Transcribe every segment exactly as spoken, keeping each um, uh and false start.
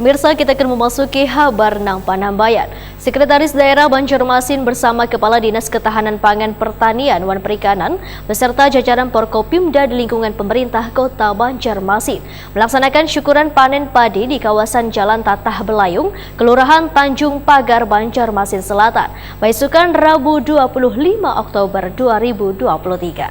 Pemirsa, kita akan memasuki habar nang panambayan. Sekretaris Daerah Banjarmasin bersama Kepala Dinas Ketahanan Pangan, Pertanian, wan Perikanan beserta jajaran Forkopimda di lingkungan pemerintah Kota Banjarmasin melaksanakan syukuran panen padi di kawasan Jalan Tatah Belayung, Kelurahan Tanjung Pagar, Banjarmasin Selatan, baisukan Rabu dua puluh lima Oktober dua ribu dua puluh tiga.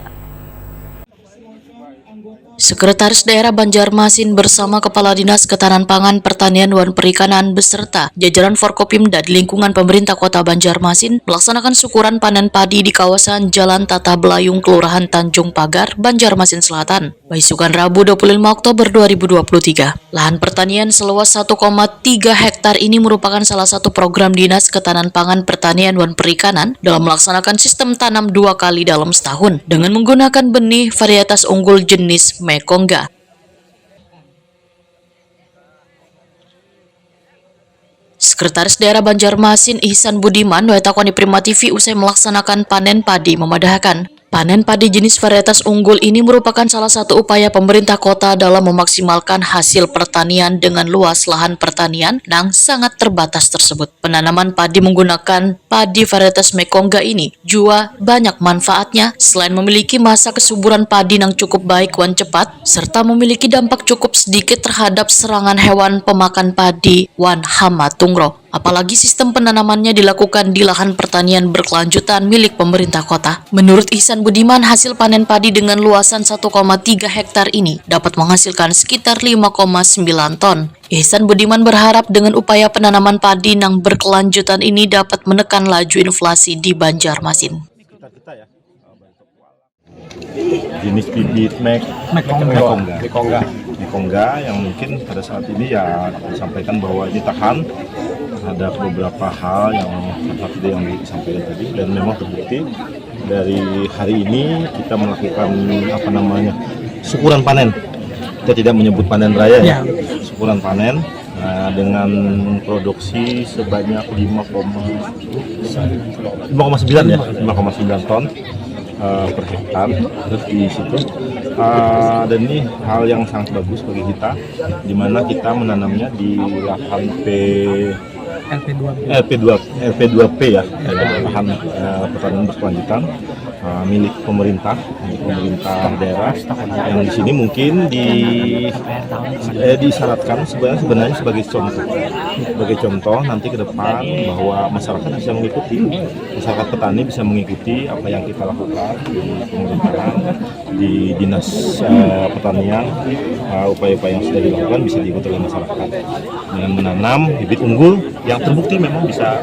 Sekretaris Daerah Banjarmasin bersama Kepala Dinas Ketahanan Pangan, Pertanian, wan Perikanan beserta jajaran Forkopimda di lingkungan pemerintah Kota Banjarmasin melaksanakan syukuran panen padi di kawasan Jalan Tatah Belayung, Kelurahan Tanjung Pagar, Banjarmasin Selatan, baisukan Rabu dua puluh lima Oktober dua ribu dua puluh tiga. Lahan pertanian seluas satu koma tiga hektar ini merupakan salah satu program Dinas Ketahanan Pangan, Pertanian, wan Perikanan dalam melaksanakan sistem tanam dua kali dalam setahun dengan menggunakan benih varietas unggul jenis Mekongga. Sekretaris Daerah Banjarmasin, Ihsan Budiman, wae takoni Prima T V usai melaksanakan panen padi, memadahkan, panen padi jenis varietas unggul ini merupakan salah satu upaya pemerintah kota dalam memaksimalkan hasil pertanian dengan luas lahan pertanian nang sangat terbatas tersebut. Penanaman padi menggunakan padi varietas Mekongga ini jua banyak manfaatnya, selain memiliki masa kesuburan padi nang cukup baik wan cepat, serta memiliki dampak cukup sedikit terhadap serangan hewan pemakan padi wan hama tungro. Apalagi sistem penanamannya dilakukan di lahan pertanian berkelanjutan milik pemerintah kota. Menurut Ihsan Budiman, hasil panen padi dengan luasan satu koma tiga hektar ini dapat menghasilkan sekitar lima koma sembilan ton. Ihsan Budiman berharap dengan upaya penanaman padi nang berkelanjutan ini dapat menekan laju inflasi di Banjarmasin. Jenis bibit mek Mekongga. Mekongga. Mekongga yang mungkin pada saat ini ya disampaikan bahwa ini tahan terhadap beberapa hal yang seperti yang disampaikan tadi, dan memang terbukti dari hari ini kita melakukan apa namanya syukuran panen. Kita tidak menyebut panen raya ya, ya. Syukuran panen, nah, dengan produksi sebanyak lima koma lima koma sembilan ya, lima koma sembilan ton uh, per hektar. Terus di situ uh, dan ini hal yang sangat bagus bagi kita, di mana kita menanamnya di lahan P L P dua P. L P dua P ya, lahan uh, pertanian berkelanjutan uh, milik pemerintah, milik pemerintah daerah. Yang di sini mungkin di eh, disyaratkan sebenarnya sebenarnya sebagai contoh, sebagai contoh nanti ke depan bahwa masyarakat bisa mengikuti, masyarakat petani bisa mengikuti apa yang kita lakukan di pemerintahan, di dinas uh, pertanian, uh, upaya-upaya yang sudah dilakukan bisa diikuti oleh masyarakat dengan menanam bibit unggul yang terbukti memang bisa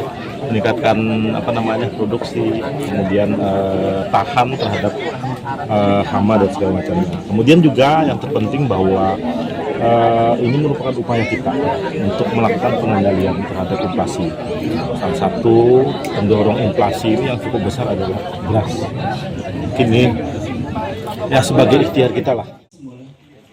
meningkatkan apa namanya produksi, kemudian uh, tahan terhadap uh, hama dan segala macamnya. Kemudian juga yang terpenting bahwa uh, ini merupakan upaya kita untuk melakukan pengendalian terhadap inflasi. Salah satu pendorong inflasi ini yang cukup besar adalah beras. Mungkin ini ya sebagai ikhtiar kita lah.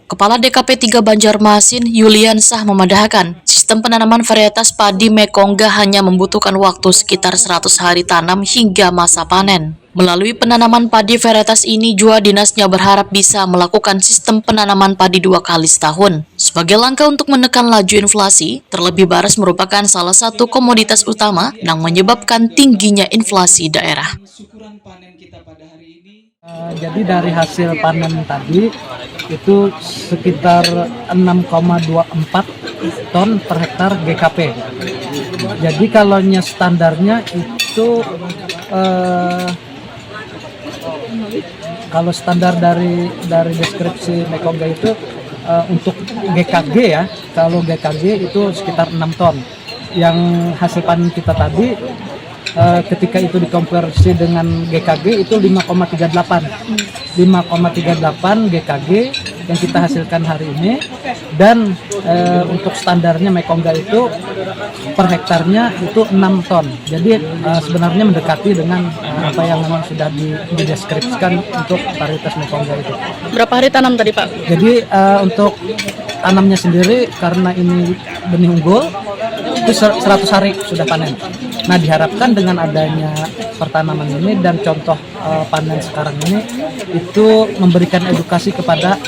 Kepala D K P tiga Banjarmasin, Yuliansah, memadahakan, sistem penanaman varietas padi Mekongga hanya membutuhkan waktu sekitar seratus hari tanam hingga masa panen. Melalui penanaman padi varietas ini jua dinasnya berharap bisa melakukan sistem penanaman padi dua kali setahun. Sebagai langkah untuk menekan laju inflasi, terlebih baras merupakan salah satu komoditas utama yang menyebabkan tingginya inflasi daerah. Syukuran panen kita pada hari ini. Eh, jadi dari hasil panen tadi itu sekitar enam koma dua empat ton per hektar G K P. Jadi kalau standarnya itu eh, kalau standar dari dari deskripsi Mekongga itu eh, untuk G K G ya, kalau G K G itu sekitar enam ton. Yang hasil panen kita tadi eh, ketika itu dikonversi dengan G K G itu lima koma tiga delapan. lima koma tiga delapan G K G yang kita hasilkan hari ini, dan eh, untuk standarnya Mekongga itu per hektarnya itu enam ton. Jadi eh, sebenarnya mendekati dengan eh, apa yang memang sudah di, dideskripsikan untuk varietas Mekongga itu. Berapa hari tanam tadi, Pak? Jadi eh, untuk tanamnya sendiri, karena ini benih unggul, itu ser- seratus hari sudah panen. Nah, diharapkan dengan adanya pertanaman ini dan contoh eh, panen sekarang ini itu memberikan edukasi kepada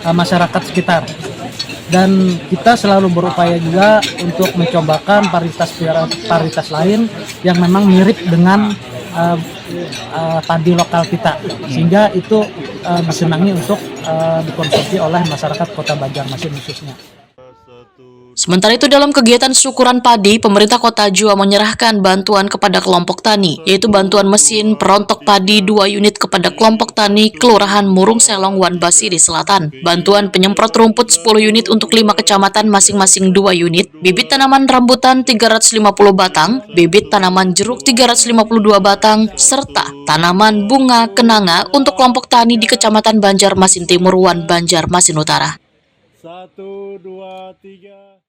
eh, masyarakat sekitar. Dan kita selalu berupaya juga untuk mencobakan varietas varietas lain yang memang mirip dengan uh, uh, padi lokal kita, sehingga itu uh, disenangi untuk uh, dikonsumsi oleh masyarakat Kota Banjarmasin khususnya. Sementara itu, dalam kegiatan syukuran padi, pemerintah kota jua menyerahkan bantuan kepada kelompok tani, yaitu bantuan mesin perontok padi dua unit kepada kelompok tani Kelurahan Murung Selong wan Basiri Selatan, bantuan penyemprot rumput sepuluh unit untuk lima kecamatan masing-masing dua unit, bibit tanaman rambutan tiga ratus lima puluh batang, bibit tanaman jeruk tiga ratus lima puluh dua batang, serta tanaman bunga kenanga untuk kelompok tani di Kecamatan Banjarmasin Timur wan Banjarmasin Utara. Satu, dua, tiga.